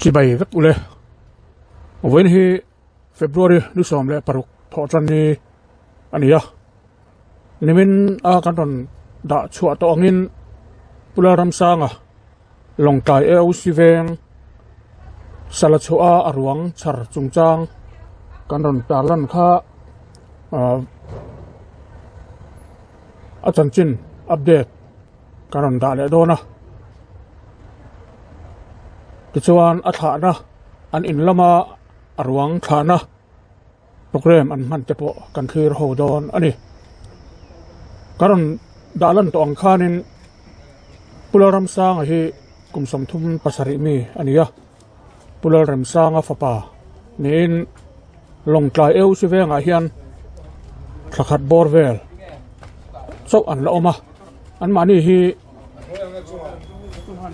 Chibai vek ule. Vawiin hi February ni 16 thawh tan ni a ni a. Nimin a kan rawn dah chhuah tawh angin Pu Lalramsanga Lawngtlai AOC veng Salachhuah a ruang chhar chungchang kan rawn tarlan kha ah a chanchin update ka rawn dah leh dawn a tichuan a thlahna an in lama a ruang thlahna program an hman te pawh kan thlir ho dawn a ni ka rawn dah lan tawh ang khanin Pu Lalramsanga hi kum 37 mi a ni a Pu Lalremsanga fapa niin Lawngtlai eu si vengah hian thla khat bawr vel chauh an la awm a anmahni hi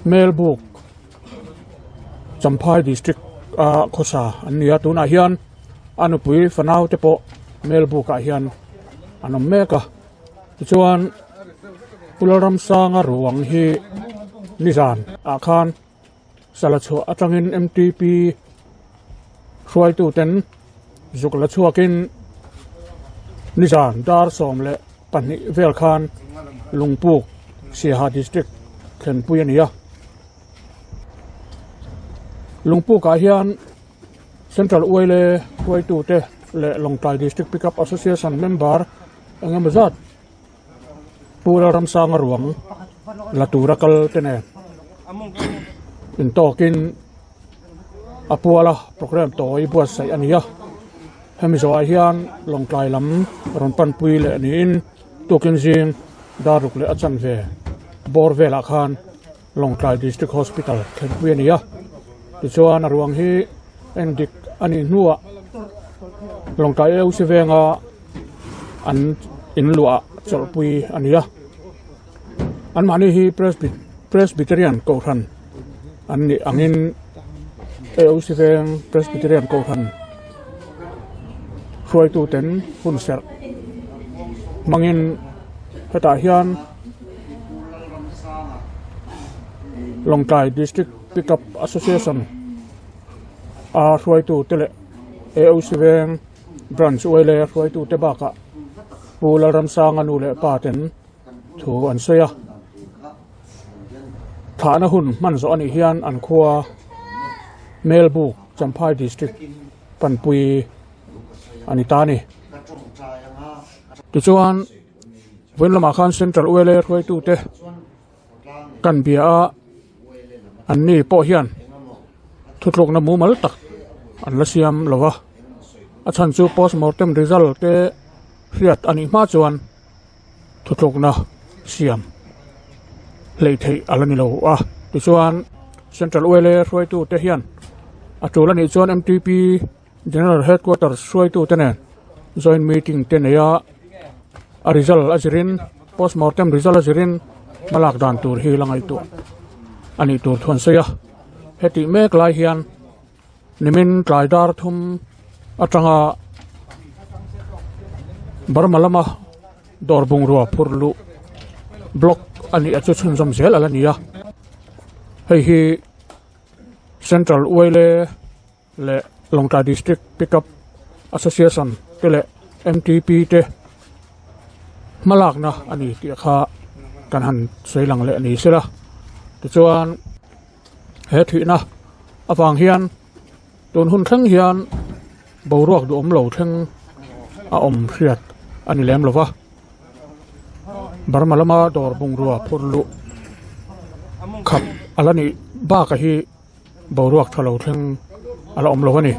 Melbuk Champhai district a khawsa an ni a tunah hian a nupui fanau te pawh Melbuk ah hian an awm mek a tichuan Pu Lalramsanga ruang hi nizan ah khan Sala chhuah atangin MTP hruaituten zuk la chhuakin nizan dar 12 vel khan Lungpuk Siaha District thlenpui a ni a. Lungpukah hian Central Uaile hruaitute leh Lawngtlai District Pickup Association member engemaw zat Pu Lalramsanga ruang la tura kal te nen intawkin a puala program tawi buatsaih a ni a hemi zawhah hian Lawngtlai lam rawn panpui leh niin tukin zing dar ruk leh a chanve bawr velah khan Lawngtlai District Hospital thlenpui a ni a tichuan a ruang hi endik a nih hnuah Lawngtlai AOC venga an in luah chawlhpui a ni a anmahni hi Presbyterian kohhran an nih angin AOC veng Presbyterian kohhran hruaitu ten hun serh hmangin hetah hian Lawngtlai District Pickup Association a hruaitu te leh AOC veng Branch uaile hruaitute bakah Pu Lalramsanga nu leh pa ten thu an sawi a. Thlahna hun hman zawh anih hian an khua Melbuk Champhai District panpui a ni ta a ni. Tichuan vawiin lamah khan Central uaile hruaitute kan bia a anni pawh hian thutlukna mumal tak an la siam lo va a chhan chu postmortem result te hriat a nih hma chuan thutlukna siam hleih theih a la ni lo a tichuan central oil hruaitu te hian a tul a nih chuan M_T_P general headquarters hruaitu te nen joint meeting te nei a a result a zirin postmortem result a zirin hmalak dan tur hi la ngaihtuah a nih tur thu an sawi a hetih mek lai hian nimin tlai dar thum atanga Burma lama dawr bungrua phur luh block a nih a chu chhunzawm zel a la ni a hei hi central uaile leh Lawngtlai District Pickup Association te leh M_T_P te hmalakna a ni tih kha kan han sawi lang leh ni sela tichuan he thihna avang hian tun hun thleng hian boruak duhawm lo thleng a awm hriat a ni lem lova Burma lama dawr bungrua phur luh khat a la nih bakah hi. Boruak tha lo thleng a la awm lo a ni.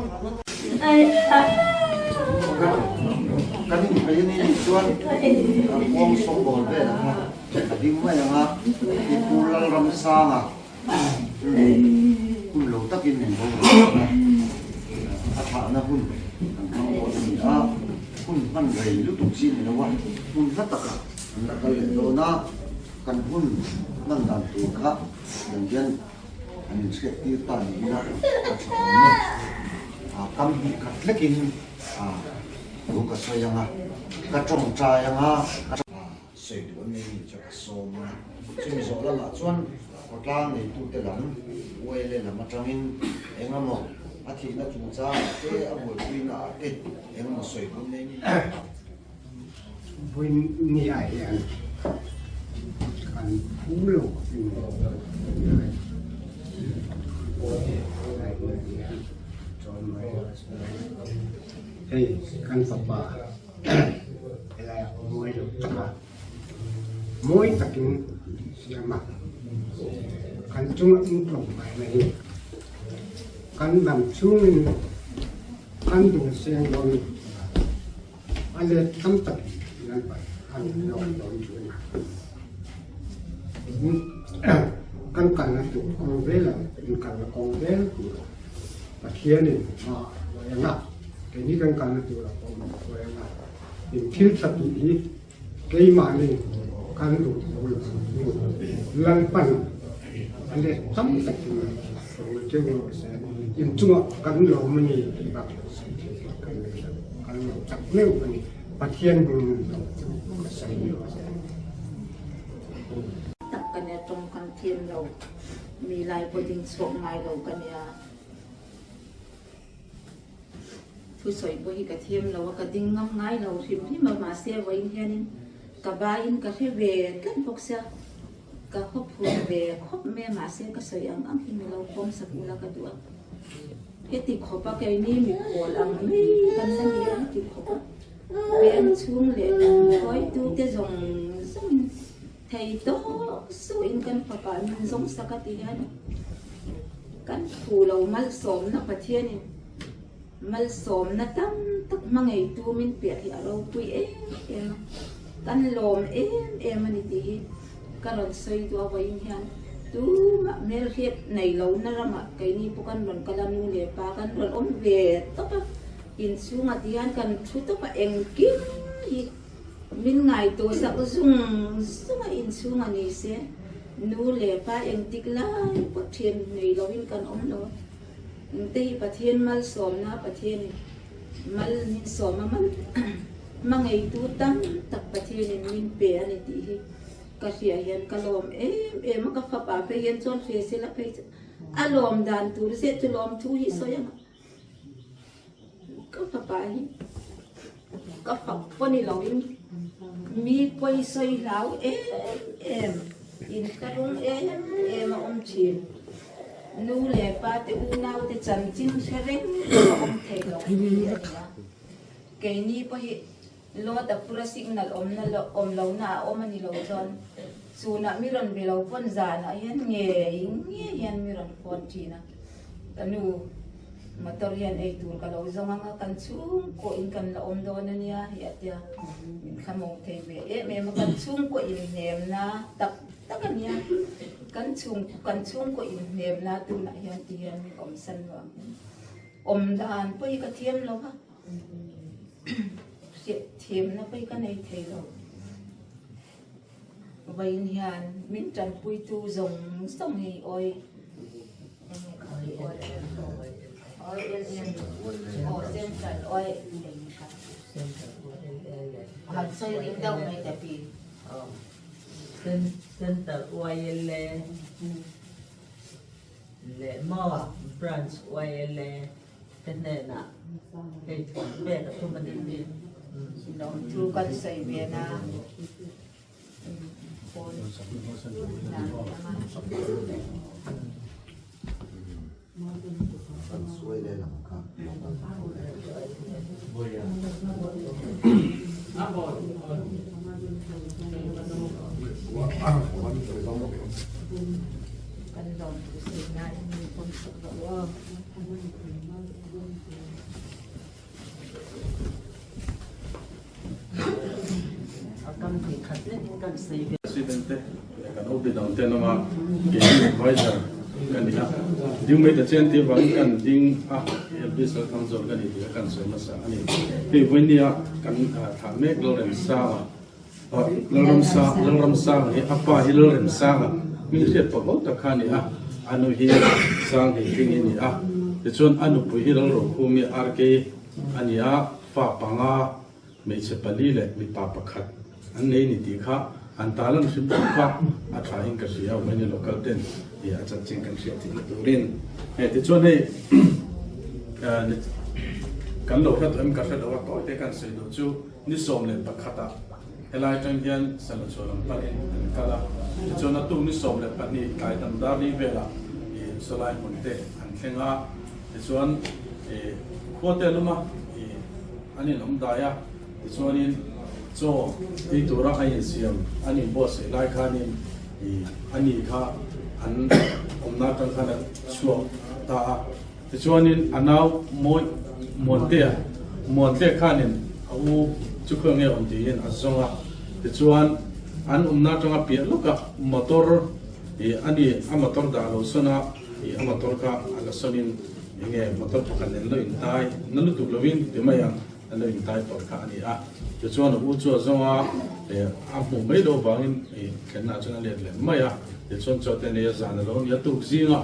Kan inphei a ni nih chuan kawng sawngbawl vel anga a ding mai anga i Pu Lalramsanga hun lo takin min boruak a, a thlahna hun kan hmang dawn a ni a, hun hman rei lutuk chi ni lo a, hmun hla takah an la kal leh dawn a, kan hun hman dan tur kha kan hian An inhriat tir ta niin a a tha awm e. Kam hnih khat hlekin thu ka sawi ang a, ka tawngtai ang a, ka sawi duh a ni chu ka sawm ang a. Chumi zawh lamah chuan Khawtlang neitute lam YLA lam atangin engemaw a thihna chungchangah te, a buaipuina ah te engemaw sawi hun nei ni. Vawinia hian kan phu lo in hei kan fapa helai ah mawi lo tak a mawi takin siam a kan chunga intlawm ngaina hi kan dam chhungin kan dul seng dawn. A let tam tak in an paih an lawm dawn chu a ni. Kan kalna tur kawng vel a in kalna kawng vel tur a Pathianin hma a hruai ang a, keini kan kalna tur a pawh a hruai ang a, in thil tha tih hi keimahni kan duh tho lo Lalpan a let tam takin hruai teuh rawh se, in chungah kan lawm a ni tih bak sawi thei bak kan nei lo. Kan lo chak meuh a ni. Pathian hmingin lo chu ka sawi meuh a ni. Tak ka nia tawng kan thiam lo mi lai pawh ding chhuak ngai lo ka nia thusawi pawh hi ka thiam lo a ka ding ngam ngai lo hrim hrim a mahse vawiin hianin ka baiin ka hre ve tlat bawk sia ka haw phur ve khawp mai a mahse ka sawi ang ang hi mi lo pawm sak ula ka duh a. Heti khawpa keini mikhual ang mai kan la ni a, heti khawpa veng chhung leh kan hruaitute zawng zawngin thei tawk suhin kan fapa min zawng sak a ti hian kan phu lo malsawmna Pathianin malsawmna tam tak hmangeitu min piah hi a ropui em em a, kan lawm em em a ni tih hi. Ka rawn sawi duh a vawiin hian tumah hmelhriat nei lo na ramah keini pawh kan rawn kal a, nu leh pa kan rawn awm ve tawp a, inchhungah ti hian kan thu tawp a, engkim hi min ngaihtuah sak zung zung a inchhungah ni se nu leh pa engtik lai pawh thian nei loin kan awm lo a, engte hi Pathian malsawmna Pathianin mal min sawm a mal Hmangeitu tam tak Pathianin min pe a ni tih hi ka hria hian ka lawm em em a, ka fapa phei hian chuan hria sela phei chu a lawm dan tur zet chu lawm thu hi sawi ang a, ka fapa hi ka fak pawh ni loin mi pawi sawi hlau em em inthlahrung em em a awm thin. Nu leh pa te unau te chanchin hre reng a awm thei lo hi a ni a. Keini pawh hi Lawt a phur a signal awmna lo awm lohna a awm a ni lo chuan chunah mi rawn be lo pawn zanah hian ngei ngei hian mi rawn phone thin a, ka nu motor hian ei tur ka lo zawng ang a kan chhungkaw in kan la awm dawn a nia hi a tia min thlamawng thei ve em em a kan chhungkaw inhnemna tak tak a nia kan chhung kan chhungkaw inhnemna tunah hian ti hian min awmsan lo ang hian awm dan pawh hi ka thiam lo va. Hriat thiamna pawh hi ka nei thei lo. Vawiin hian min tanpuitu zawng zawng hi awi aw central awi han sawi ring deuh mai ta pi. Central YLA leh maw branch YLA Ka hnenah hei thuam pek a tum a nih hi. Lawmthu kan sawi ve na phone dan atanga. Kan suai leh lam kha. Kan lawmthu sawi na in min pawm sak rawh aw. President te kan OP dang te an awm a, keini advisor ka ni a, ding mai ta chen tih avangin kan ding a, LB Salthang zawn ka ni tih kha kan sawi hmasa a ni. Hei vawinia kan thlah mek Lalremsanga Lalramsanga hi a pa hi Lalremsanga hming hriat pawh ho tak kha a ni a, a nu hi Sangheitingi a ni a, tichuan a nupui hi Lalrokhumi RK a ni a, fa panga, hmeichhe pali leh mipa pakhat an nei ni tih kha. An talan hrim hrim kha a tha in ka hria Wayne local ten a chanchin kan hriat theihna turin. Hei tichuan hei kan lo hre tawh em ka hre lo a tawi te kan sawi duh chu ni 11 ah helai atang hian Salachhuah lam panin an kal a, tichuan a tuk ni 12 tlai tam dar li velah sawlai hmun te an thleng a, tichuan khua te a lum a an inawm dai a. Tichuanin chaw ei tura a insiam an inbuatsaih lai khanin ih a ni kha an awmna atang khan a chhuak ta a. Tichuanin a nau Mawi Muantea Muantle khanin a u chu khawi nge awm tiin a zawng a. Tichuan an awmna atanga piah lawka motor ih a ni a motor dah lo sawn a ih a motor kha a la sawnin enge motor pakhat nen lo intai na lutuk lovin ti mai ang. A lo intai pawlh kha a ni a, tichuan a u chu a zawng a, a hmuh mai loh vangin thlenna ah chuan a let leh mai a, tichuan chaw te nei a zan a lo ni a, tuk zinga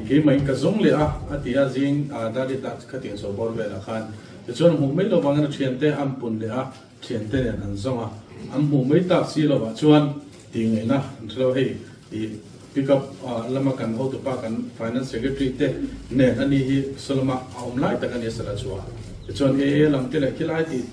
keimah in ka zawng leh a, a ti a, zing Dali ta khatiang chaw bawr velah khan, tichuan a hmuh mai loh vangin a thiante an pun leh a, thiante nen an zawng a, an hmuh mai tak si lovah chuan tih ngaihna an hre lo hei. I pick up lama kan hotupa kan finance secretary te nen ani hi Soloma a awm lai tak a ni a sala chhuah. Tichuan AA lam te leh khilai tih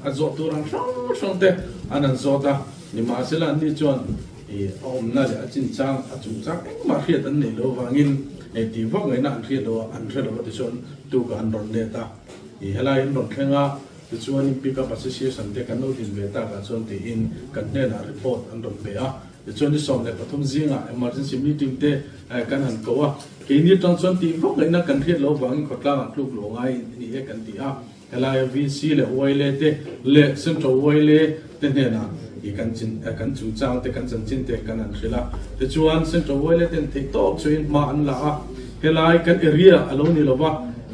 a zawh tur ang hrang hrang te an han zawt a, nimahsela anni chuan i a awmna leh a chinchang a chungchang engmah hriat an neih loh avangin ei tih vak ngaihna an hriat loh a, an hre lo a tichuan tukah an rawn let a. I helai an rawn thleng a, tichuan pick up association te kan lo din ve takah chuan tiin kan hnenah report an rawn pe a. Tichuan ni 13 zingah emergency meeting te kan han ko a, keini atang chuan tih vak ngaihna kan hriat loh avangin khawtlangah tluk luh ngai a ni e kan ti a, helaia VC leh YLA te leh Central YLA te hnenah i kan chin kan chungchang te kan chanchin te kan han hrilh a, tichuan Central YLA ten theihtawp chuin hma an la a, helai kan area a lo ni lova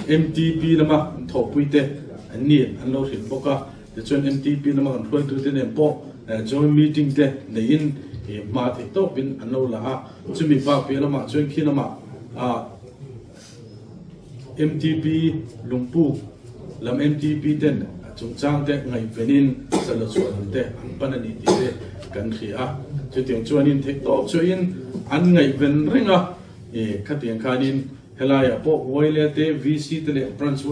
MTP lama thawhpui te an ni an lo hrilh bawk a. Tichuan MTP lama kan hruaitute nen pawh joint meeting te neiin hma theih tawpin an lo la a, chumi bak piah lamah chuan khi lamah MTP lungpuk lam MTP ten chungchang te ngaihvenin salo chhuah lam te an pan a ni tih te kan hria a, chutiang chuanin theih tawp chuahin an ngaihven reng a, khatiang khanin Helaiah pawh Wile te, VC te leh Branch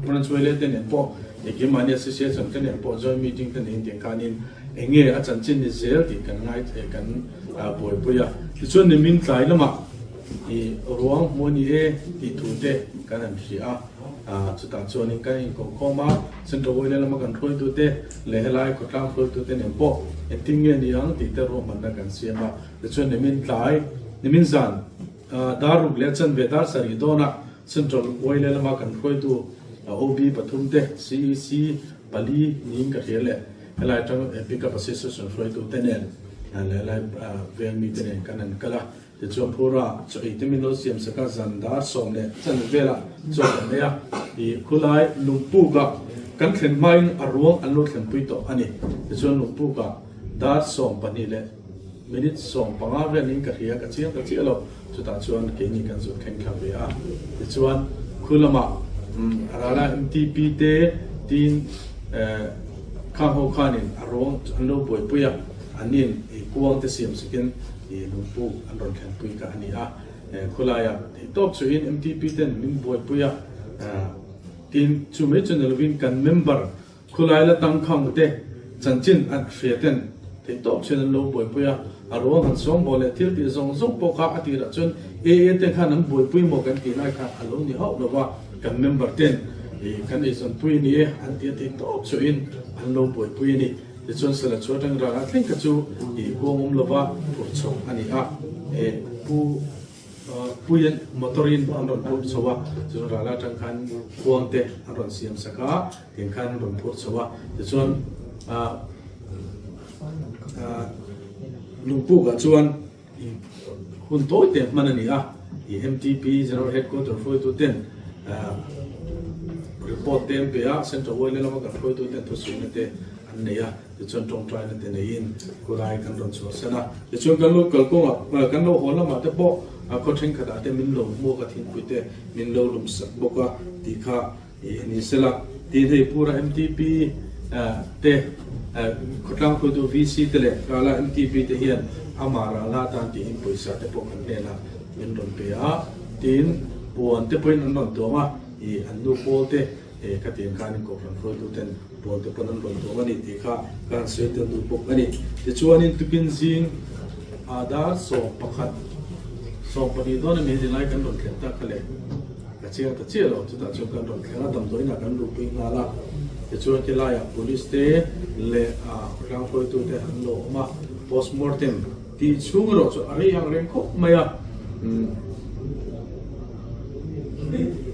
Branch Wile te nen pawh engkimahni Association te nen pawh joint meeting te neiin tih khanin eng nge a chanchin ni zel tih kan ngai kan buaipui a. Tichuan nimin tlai lamah i ruang hmu a ni e tih thu te kan han hria a, chutah chuanin kan inkawmkhawm a, Central Wile lama kan hruaitu te leh helai khawtlang hruaitu te nen pawh engtin nge ni ang tih te ruahmanna kan siam a. Tichuan nimin tlai, nimin zan, Dar ruk leh chanve dar sarih dawnah Central Oil lama kan hruaitu OB pathum te, CEC pali niin ka hria leh helai atang Pickup Association hruaitu te nen leh helai veng mite nen kan han kal a. Tichuan Phura chaw ei te min lo siam sak a, zan dar sawm leh chanve velah chaw kan ei a. Ih khulai Lungpukah kan thlen hmain a ruang an lo thlenpui tawh a ni. Tichuan Lungpukah dar 12 leh Minute 15 vel in ka hria, ka chiang ta chiah lo. Chutah chuan keini kan zut thleng thla ve a. Tichuan khu lamah a rala MTP te tin khang ho khanin a rawng an lo buaipui a, annin kuang te siam sakin lungpuk an rawn thlenpui kha a ni a. Khulaiah theihtawp chuhin MTP ten min buaipui a, tin chu mai chu ni lovin kan member Khulai la tangkhang te chanchin an hria ten theihtawp chuan an lo buaipui a, a ruang han sawngbawl leh thil tih zawng zawng pawh kha a tirah chuan AA te khan an buaipui maw kan tih lai khan a lo ni hauh lo va, kan member ten ih kan eizawnpui a ni e an ti a theihtawp chuahin an lo buaipui a ni. Tichuan Sala chu atang rah thleng kha chu ih kuang awm lova phurh chho a ni a, eh Pu. Puiin motor in an rawn phurh chho a, chuan ral atang khan khuang te an rawn siam sak a, tiang khan an rawn phurh chho a, tichuan lungpuk ah chuan hun tawi te hman a ni a, ih MTP General Headquarter hruaitu ten report te an pe a, Central Oil lama kan hruaitu ten thusuihna te an nei a. Tichuan tawngtaina te neiin khulai kan rawn chhuahsan a, tichuan kan lo kalkawngah kan lo haw lamah te pawh khaw thenkhatah te min lo hmuak a, thingpui te min lo lum sak bawk a tih kha ni sela. Tin hei Pura MTP te. Khawtlang hruaitu VC te leh Rala MTP te hian amah ralna atan tiin pawisa te pawh kan hnenah min rawn pe a, tin puan te pawhin an rawn tuam a, ih an nu pawl te khatiang khanin kohhran hruaitu ten puan te pawn an rawn tuam a ni tih kha ka han sawi tel duh bawk a ni. Tichuanin tukin zing dar 11, 12 dawn a mi heti lai kan rawn thlen tak kha le. Ka chiang ta chiah lo, chutah chuan kan rawn thleng a, damdawiinah kan luhpui nghal a, tichuan khilaiah police te leh khawtlang hruaitu te an lo awm a, postmortem tih chhung erawh chu a rei ang reng khawp mai a,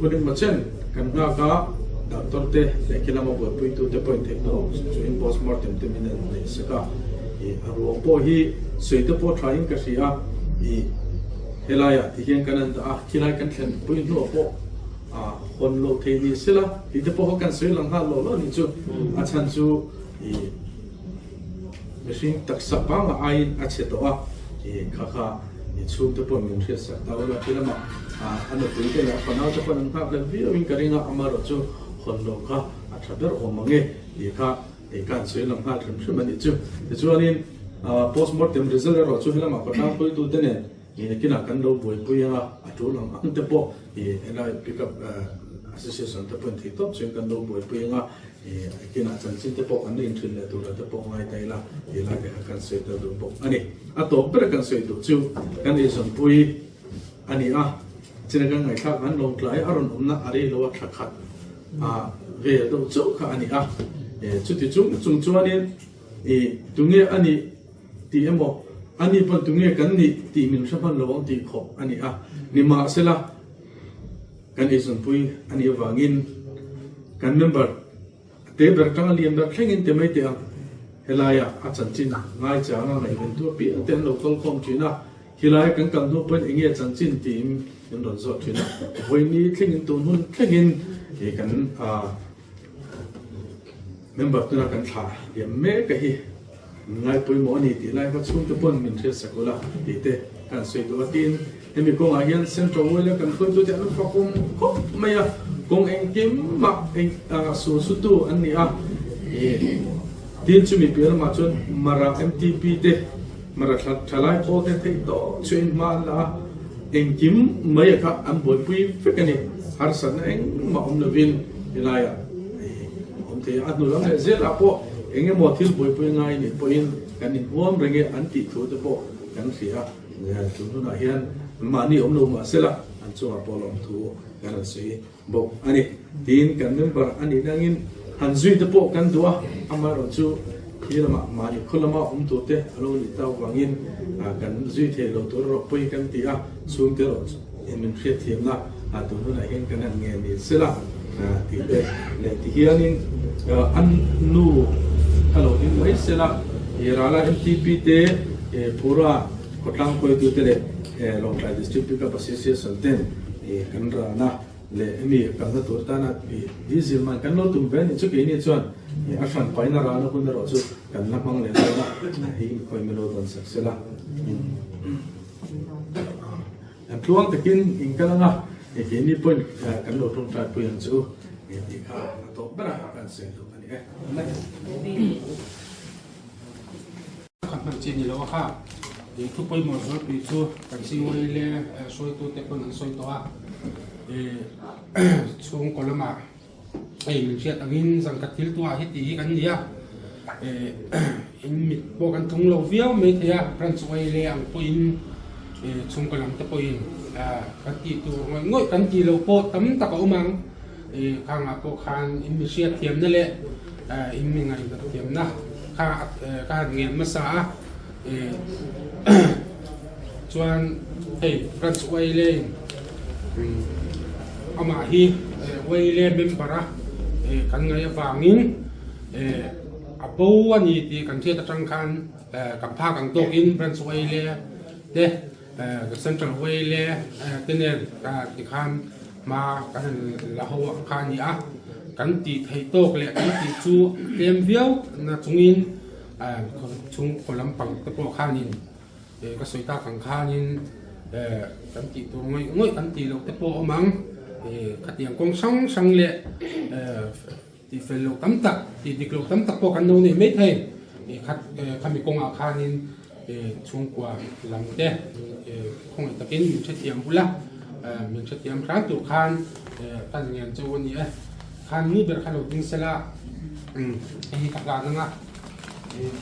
hun engmaw chen kan nghak a, doctor te leh khilama buaipuitu te pawhin theih tawh chuin postmortem te min an neih sak a, a ruang pawh hi sawi te pawh tha in ka hria a, helaiah tihian kan an dah a. Khilai kan thlen pui hnuah pawh a hawn loh thei ni sela tih te pawh kha kan sawi lang nghal lo lo ni chu. A chhan chu ih mihring taksa pangah aiin a chhe tawh a, ih kha kha ih chhungte pawh min hriat sak ta ula ti lamah a nupui te leh a fanau te pawh an nghak hlel viau in ka ring a, amaherawh chu hawn loh kha a tha ber awm ang e tih kha ih ka han sawi lang nghal hrim hrim a nih chu. Tichuanin postmortem result erawh chu helamah khawtlang hruaitute nen Nakinah kan lo buaipui anga a tul ang ang te pawh ih helai pick up association te pawhin theih tawp chuan kan lo buaipui anga ih nakinah chanchin te pawh kan la inhrilh leh tur ah te pawh ngai ta ila tih lai te kha kan sawi tel duh bawk a ni. A tawp ber kan sawi duh chu kan eizawnpui a ni a, china kan ngaihthlak han lawngtlai a rawn awmna a rei lo a thla khat a vel deuh chauh kha a ni a, chuti chung chung chuanin ih tunge a nih Tih emaw, a ni pawn tunge kan nih tih min hre hman lo ang tih khawp a ni a. Nimahsela, kan eizawnpui a nih avangin kan member te ber tanga lian ber thlengin ti mai teh ang. Helaia a chanchin ngaichang a ngaihven tu apiang te an lo kal khawm thin a, khilai kan kal hnu pawhin enge chanchin tiin min rawn zawt thin a. Vawiini thlengin tun hun thlengin kan Member tuna kan thlah liam mek a hi min ngai pawimawh a ni tih lai kha chhungte pawn min hriat sak ula tih te kan sawi duh a. Tin, hemi kawngah hian Central Oil a kan hruaitute an fakawm khawp mai a, kawng engkim mah eng sul sutu an ni a. Tin, chumi piah lamah chuan Mara MTP te, Mara thalai pawl te theih tawh chuain hma an la a, engkim mai a kha an buaipui vek a ni. Harsatna engmah awm lovin helaiah awm thei a, a hnu lam leh zelah pawh eng emaw thil buaipui ngai nih pawhin kan inhuam reng e an tih thu te pawh kan hria a, tun hunah hian mahni awm lo mah sela an chungah pawh lawm thu kan rawn sawi bawk a ni. Tin, kan member a nih nangin han zui te pawh kan duh a, amaherawhchu khi lamah mahni khaw lama awm tur te a lo nih tak avangin kan zui thei lo tur erawh pawi kan ti a, chhungte erawh Eng min hriatthiamna tun hunah hian kan han ngen ni sela tih te leh ti hianin an nu kha lo ding mai sela Rala MTP te Phura khawtlang hruaitute leh Lawngtlai District Pickup Association ten kan rana leh hemi kalna tur tana diesel man kan lo tum ve a nih chu keini chuan a hran paina rana hun erawh chu kan la hmang leh dawn a hei khawi min lo dawn sak sela. Kan tluang takin in kal anga, keini pawhin kan lo tawngtai pui ang chu tih kha a tawp ber a, kan sawi duh a ni e. Ka hman chi ni lo a kha, i thu pawimawh zualpui chu kan Singawri leh hruaitute pawn an sawi tawh a, chhungkaw lamah Hei min hriat angin zan khat thil tuah hi tih hi kan ni a, in mit pawh kan tlung lo viau mai thei a, branch uai leh ang pawhin chhungkaw lam te pawhin kan tih tur ngawih ngawih kan tih loh pawh tam tak a awm ang, khangah pawh khan in mi hriat thiamna leh in mi ngaihtuah thiamna kha ka han ngen hmasa a, Chuan hei branch uaile in amah hi uaile member a kan ngaih avangin a bo a ni tih kan hriat atang khan kan phak ang tawkin branch uaile te central uaile te nen tikhan hma kan han la ho kha a ni a, kan tih theih tawk leh kan tih chu tlem viau na chungin chhungkaw lampang te pawh khanin ka sawi tak ang khanin kan tih tur ngawih ngawih kan tih loh te pawh a awm ang khatiang kawng hrang hrang leh tih fel loh tam tak tih dik loh tam tak pawh kan lo nei mai thei. Khat khami kawngah khanin chhungkua lam te khawngaih takin min hrethiam bula min hrethiam hram tur khan kan ngen chauh a ni e. Khan nu ber kha lo ding sela hei hi ka hlan anga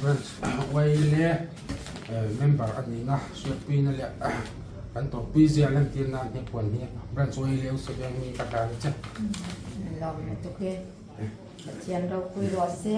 branch YLA member a nihna hriatpuina leh kan tawpui zia lantir nan he puan hi branch YLA Usaveng hi ka hlan a che. Lawm lutuk e. Pathian ropui rawh se.